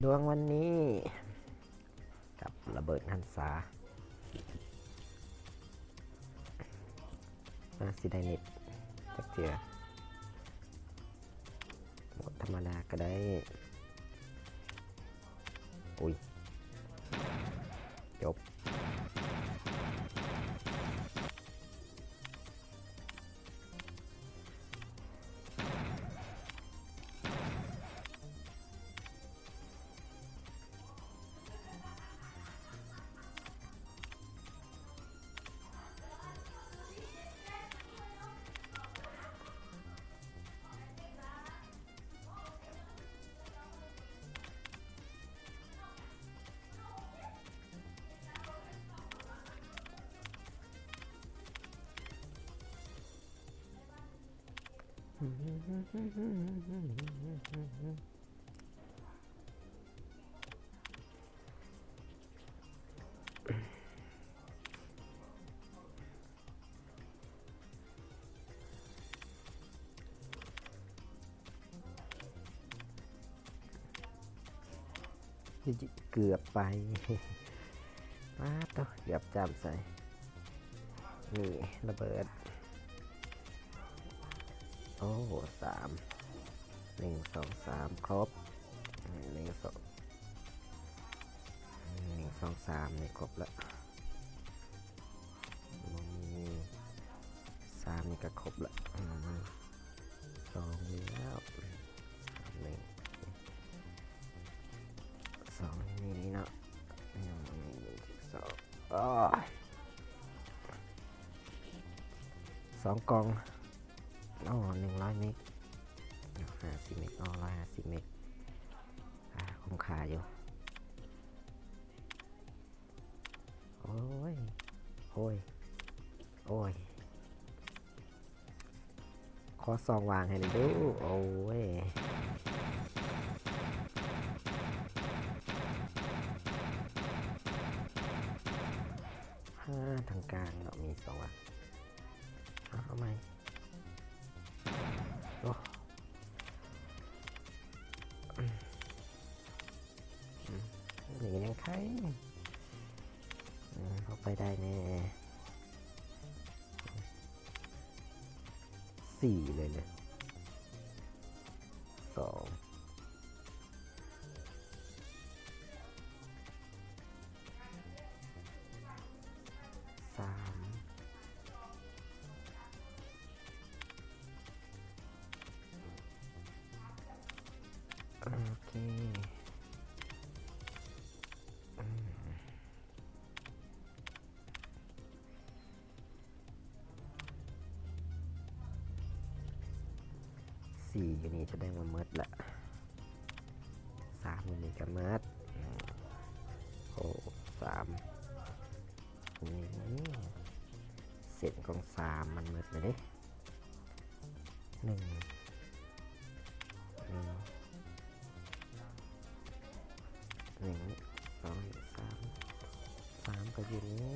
ດວງວັນນີ້ ກັບລະເບີດຫັນສາ ອາ ຊິໄດ້ເນັດຈັກເທື່ອ ໂໝດທຳມະດາກໍໄດ້. ອຸ້ຍ ຈົບ. ເກືອບໄປ ປາດໂທ້ ເກືອບຈ້ຳໃສ່ ນີ້ລະເບີດ. ໂອ້ ສາມ ໜຶ່ງ ສອງ ສາມ ຄົບ ໜຶ່ງ ສອງ ໜຶ່ງ ສອງ ສາມ ນີ້ຄົບລະ ບໍ່ມີ ສາມ ນີ້ກໍຄົບລະ ອືມ ສອງ ມີແລ້ວ ໜຶ່ງ ສອງ ນີ້ເນາະ ສອງ ອໍ ສອງກ່ອງ ໂອ້ ໜຶ່ງຮ້ອຍເມັກ ຫ້າສິບເມັກ ອໍ ຮ້ອຍຫ້າສິບເມັກ ອາ ຄຸ້ມຄ່າຢູ່. ໂອ້ຍ ໂອ້ຍ ໂອ້ຍ ຂໍສອງຫວ່າງໃຫ້ແດ່ດູ ໂອ້ຍ ທາງກາງເນາະ ມີສອງຫວ່າງ ເອົາ ເອົາໃໝ່ ໂອ້ ອືມ ນີ້ກໍຍັງໄຄ ອືມ ພໍໄປໄດ້ແນ່ ສີ່ເລີຍເລີຍ ສອງ ສາມ ໂອເຄ ອືມ ສີ່ຢູ່ນີ້ສະແດງວ່າໝົດລະ ສາມຢູ່ນີ້ກໍໝົດ ໂອ້ ສາມ ນີ້ ເສັ້ນຂອງສາມມັນໝົດລະເດ້ ໜຶ່ງ ໜຶ່ງ ໜຶ່ງ ສອງ ສາມ ສາມກໍຢູ່ນີ້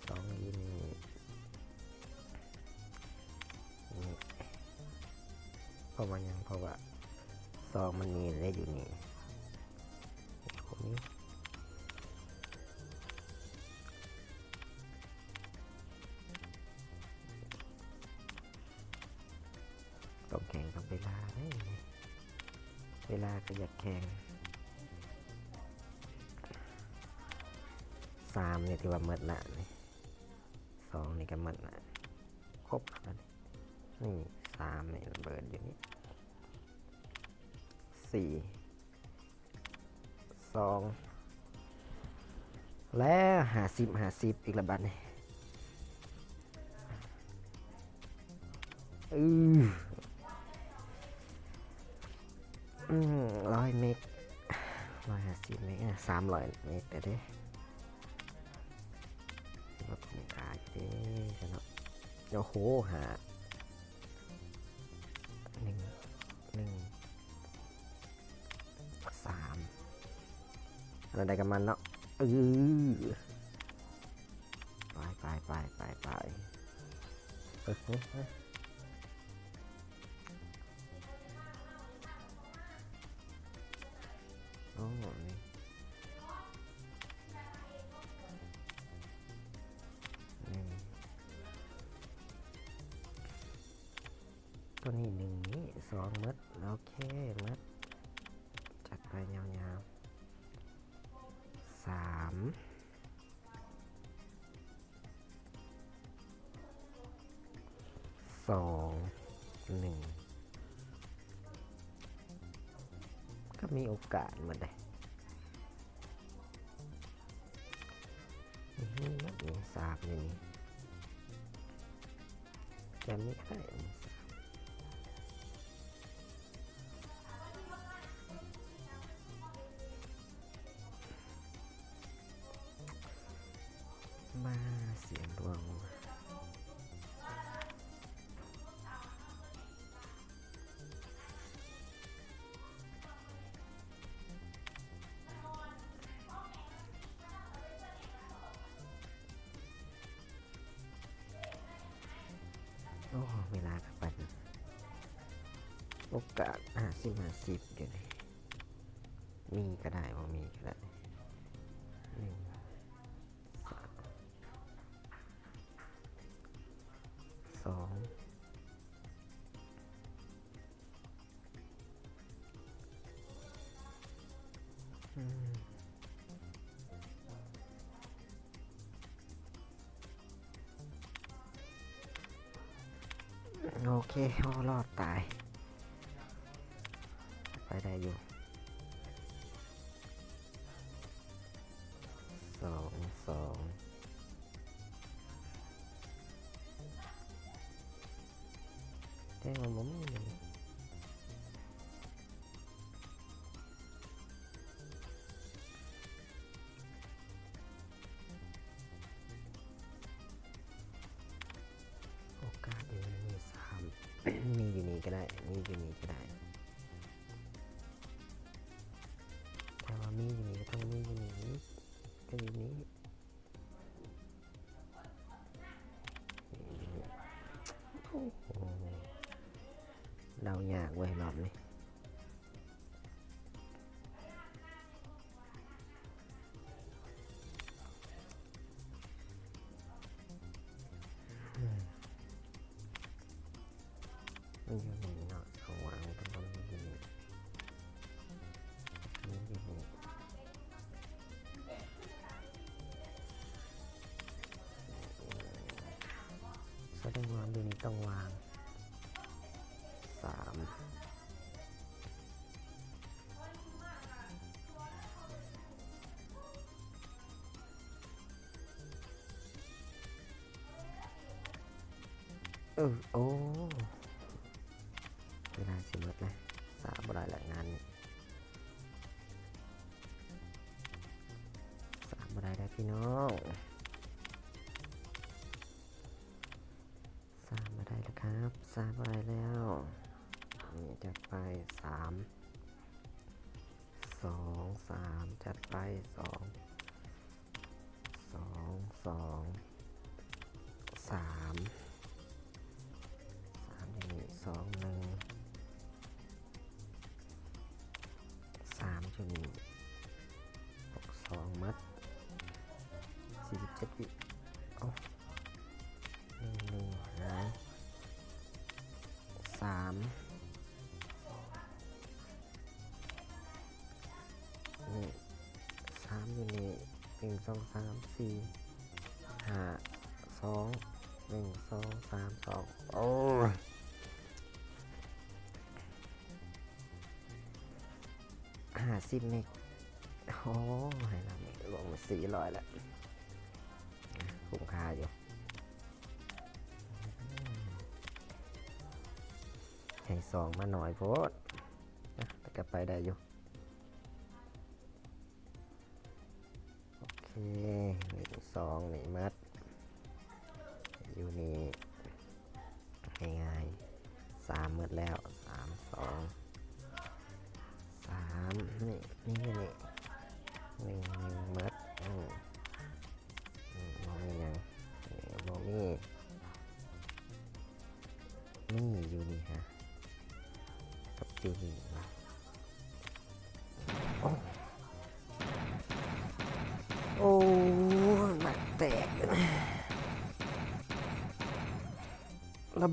ສອງຢູ່ນີ້ ນີ້ ເພາະວ່າຫຍັງ ເພາະວ່າສອງມັນມີແຫຼະຢູ່ນີ້ ນີ້ ຕ້ອງແຂ່ງກັບເວລາເດ້ ເວລາກໍຢາກແຂ່ງ ສາມນີ້ຖືວ່າໝົດລະນີ້ ສອງນີ້ກໍໝົດລະ ຄົບລະນີ້ ສາມນີ້ລະເບີດຢູ່ນີ້ ສີ່ ສອງ ແລ້ວ ຫ້າສິບ ຫ້າສິບ ອີກລະບາດນີ້ ອື ອືມ ຮ້ອຍເມັກ ຮ້ອຍຫ້າສິບເມັກ ສາມຮ້ອຍເມັກແລ້ວເດ້ ລດລາຄາຢູ່ເດ້ຊະເນາະ ໂອ້ໂຫ ຫ້າ ໜຶ່ງ ໜຶ່ງ ສາມ ອັນໃດກັບມັນເນາະ ເອີ ໄປ ໄປ ໄປ ໄປ ໄປ ເອີ ເອີ ເອີ. ນີ້ ນີ້ ຕົວນີ້ໜຶ່ງ ນີ້ສອງ ໝົດ. ໂອເຄ ໝົດ. ຈັດໄປຍາວໆ ສາມ ສອງ ໜຶ່ງ ກໍມີໂອກາດໝົດເດ້. ນີ້ ມີ ມີສາມຢູ່ນີ້ ແຈມນີ້ກໍໄດ້ ມີສາມ. ມາ ສ່ຽງດວງ. ໂອ້ ເວລາກໍໄປ ໂອກາດຫ້າສິບ ຫ້າສິບຢູ່ນີ້ ມີກໍໄດ້ ບໍ່ມີກໍໄດ້. ໜຶ່ງ ສາມ ສອງ ອືມ ໂອເຄ ໂອ້ ລອດຕາຍ ໄປໄດ້ຢູ່. ສອງ ສອງ ແຕ່ວ່າບໍ່ມີ. ໂອກາດຢູ່ໃນມືສາມ ມີຢູ່ນີ້ກໍໄດ້ ມີຢູ່ນີ້ກໍໄດ້ ຖ້າວ່າມີຢູ່ນີ້ກໍຕ້ອງມີຢູ່ນີ້ອີກ ກໍຢູ່ນີ້. ໂອ້ໂຫ ເດົາຍາກເວີຍ ຮອບນີ້. ອືມ ມັນຢູ່ນີ້ເນາະ ເຮົາວາງມັນຕ້ອງຢູ່ນີ້ ມັນຢູ່ນີ້ ສະແດງວ່າຢູ່ນີ້ຕ້ອງວາງ ສາມ. ເອີ ໂອ້ ເວລາຊິໝົດແລ້ວ ສາບໍ່ໄດ້ແລ້ວງານນີ້ ສາບໍ່ໄດ້ແລ້ວພີ່ນ້ອງ ສາບໍ່ໄດ້ແລ້ວຄັບ ສາບໍ່ໄດ້ແລ້ວ. ນີ້ ຈັດໄປ ສາມ ສອງ ສາມ ຈັດໄປ ສອງ ສອງ ສອງ ສາມ ສາມ ຢູ່ນີ້ ສອງ ໜຶ່ງ ສາມ ຢູ່ນີ້ ຫົກ ສອງ ໝົດ ສີ່ສິບເຈັດ ວິ ເອົ້າ ໜຶ່ງ ໜຶ່ງ ຫາຍ ສາມ ນີ້ ສາມ ຢູ່ນີ້ ໜຶ່ງ ສອງ ສາມ ສີ່ ຫ້າ ສອງ ໜຶ່ງ ສອງ ສາມ ສອງ ໂອ້ຍ ຫ້າສິບ ເມັກ ໂອ້ ໃຫ້ລາວເມັກລົງມາສີ່ຮ້ອຍແລ້ວ ຄຸ້ມຄ່າຢູ່. ໃຫ້ສອງມາໜ້ອຍໂພດ ແຕ່ກໍໄປໄດ້ຢູ່. ໂອເຄ ໜຶ່ງ ສອງ ນີ້ໝົດ ຢູ່ນີ້ງ່າຍໆ ສາມໝົດແລ້ວ ສາມ ສອງ ສາມ ນີ້ ນີ້ ນີ້ ໜຶ່ງ ໜຶ່ງ ໝົດ ອືມ ອືມ ບໍ່ມີຫຍັງ ນີ້ ບໍ່ມີ ມີຢູ່ນີ້ຫະ ກັບຢູ່ນີ້ຫະ ໂອ້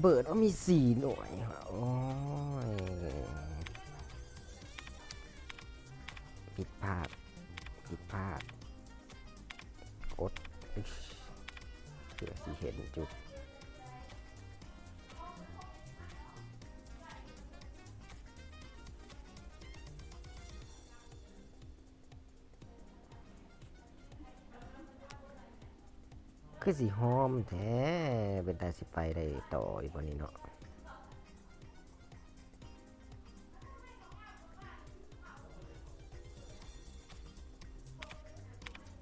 ເບີດ ໂອ້ ມີສີ່ໜ່ວຍ ໂອ້ຍ ຜິດພາດ ຜິດພາດ ກົດ ເພື່ອຊິເຫັນຈຸດ. ຄືຊິຫອມແທ້ ເປັນຕາຊິໄປໄດ້ຕໍ່ຢູ່ບໍ່ນີ້ເນາະ.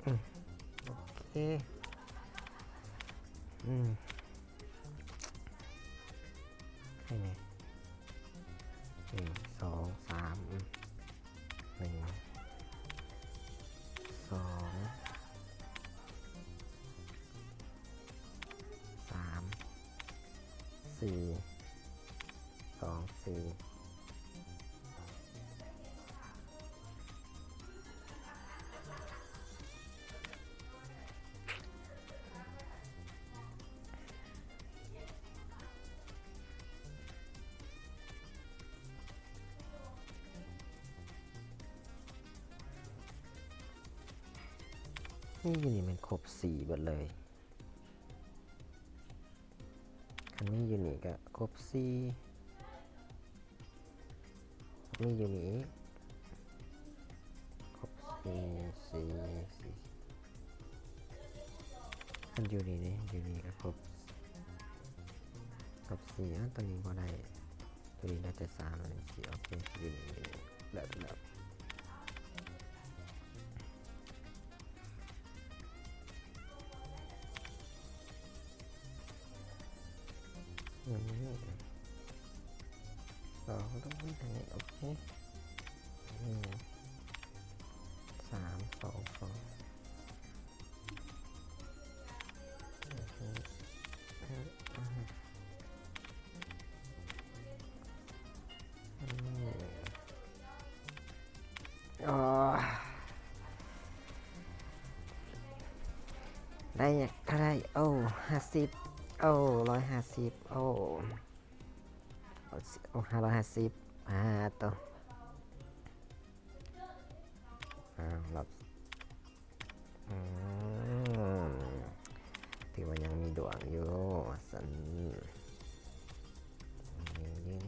ອືມ ໂອເຄ ອືມ ໃຫ້ແນ່ ໜຶ່ງ ສອງ ສາມ ອືມ ໜຶ່ງ ສອງ ສາມ ສີ່ ສອງ ສີ່. ນີ້ຢູ່ນີ້ແມ່ນຄົບສີ່ເບິດເລີຍ. ຄັນມີຢູ່ນີ້ກະຄົບສີ່ ມີຢູ່ນີ້ອີກ ຄົບສີ່ ສີ່ ສີ່ ຄັນຢູ່ນີ້ເດ້ ຢູ່ນີ້ກະຄົບ ຄົບສີ່ ອາ ໂຕນີ້ບໍ່ໄດ້ ໂຕນີ້ໄດ້ແຕ່ສາມ ອັນນີ້ສີ່ ໂອເຄ ຢູ່ນີ້ ຢູ່ນີ້ ເລີດ ເລີດ. ນີ້ ສອງ ຕ້ອງມີທາງນີ້ ໂອເຄ ນີ້ ສາມ ສອງ ສອງ ນີ້ ນີ້ ໂອ້ ໄດ້ເທົ່າໃດ? ໂອ້ ຫ້າສິບ ໂອ້ ຮ້ອຍຫ້າສິບ ໂອ້ ໂອ້ ຫ້າຮ້ອຍຫ້າສິບ ອາ ໂຕ ອ້າວ ລັບ ອືມ ຖືວ່າຍັງມີດວງຢູ່ວ່າຊັ້ນ ນີ້ ນີ້ ນີ້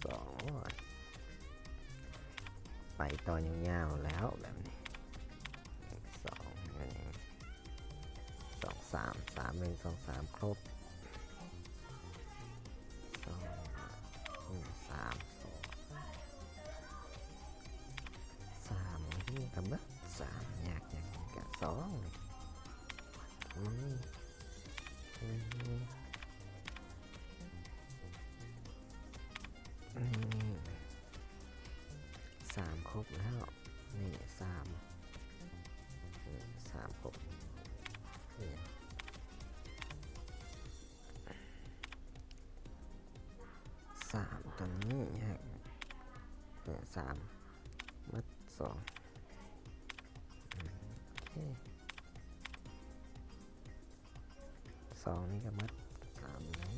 ສອງ ໄປຕໍ່ຍາວໆແລ້ວແບບນີ້ ສອງ ອັນນີ້ ສອງ ສາມ ສາມ ໜຶ່ງ ສອງ ສາມ ຄົບ ສອງ ໜຶ່ງ ສາມ ສອງ ສາມ ນີ້ກະເບິດ ສາມ ຍາກຫຍັງກະສອງ ນີ້ ນີ້ ນີ້ ນີ້ ສາມ ຄົບແລ້ວ ນີ້ ສາມ ນີ້ ສາມ ຄົບ ນີ້ ສາມ ໂຕນີ້ ເອີ ສາມ ໝົດ ສອງ ໂອເຄ ສອງນີ້ກະໝົດ ສາມ ນີ້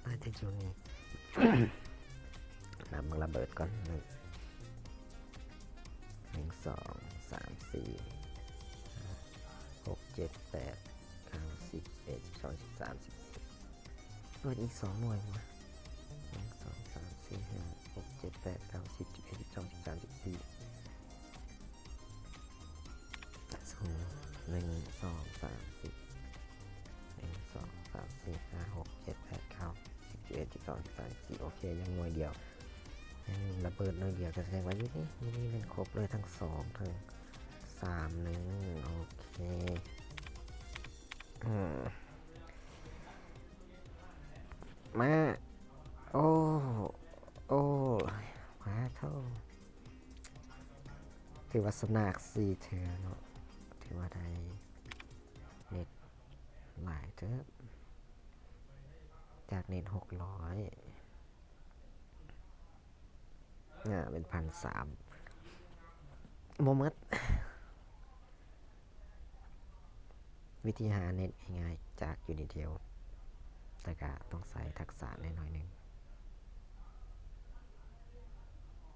ອາດຈະຢູ່ນີ້ ນັບເບິ່ງລະເບີດກ່ອນ ໜຶ່ງ ໜຶ່ງ ສອງ ສາມ ສີ່ ຫ້າ ຫົກ ເຈັດ ແປດ ເກົ້າ ສິບ ສິບເອັດ ສິບສອງ ສິບສາມ ສິບສີ່ ເອີ ອີກສອງໜ່ວຍຫວາ ໜຶ່ງ ສອງ ສາມ ສີ່ ຫ້າ ຫົກ ເຈັດ ແປດ ເກົ້າ ສິບ ສິບເອັດ ສິບສອງ ສິບສາມ ສິບສີ່ ສູນ ໜຶ່ງ ສອງ ສາມ ສີ່ ໜຶ່ງ ສອງ ສາມ ສີ່ ຫ້າ ຫົກ ເຈັດ ແປດ ເກົ້າ ສິບ ສິບເອັດ ສິບສອງ ສິບສາມ ສິບສີ່ ໂອເຄ ຍັງໜ່ວຍດຽວ ຍັງລະເບີດໜ່ວຍດຽວ ກະສະແດງວ່າຢູ່ນີ້ ຢູ່ນີ້ແມ່ນຄົບເລີຍ ທັງສອງ ທັງສາມ ໜຶ່ງ ໂອເຄ ອືມ ມາ ໂອ້ ໂອ້ ມາໂທ້ ຖືວ່າຊະນາສີ່ເທື່ອເນາະ ຖືວ່າໄດ້ເນັດຫຼາຍເຕີບ ຈາກເນັດຫົກຮ້ອຍ. ອ່າ ເປັນພັນສາມ ບໍ່ໝົດ. ວິທີຫາເນັດງ່າຍໆ ຈາກ Unitel ແຕ່ກະຕ້ອງໃຊ້ທັກສະແດ່ໜ້ອຍໜຶ່ງ.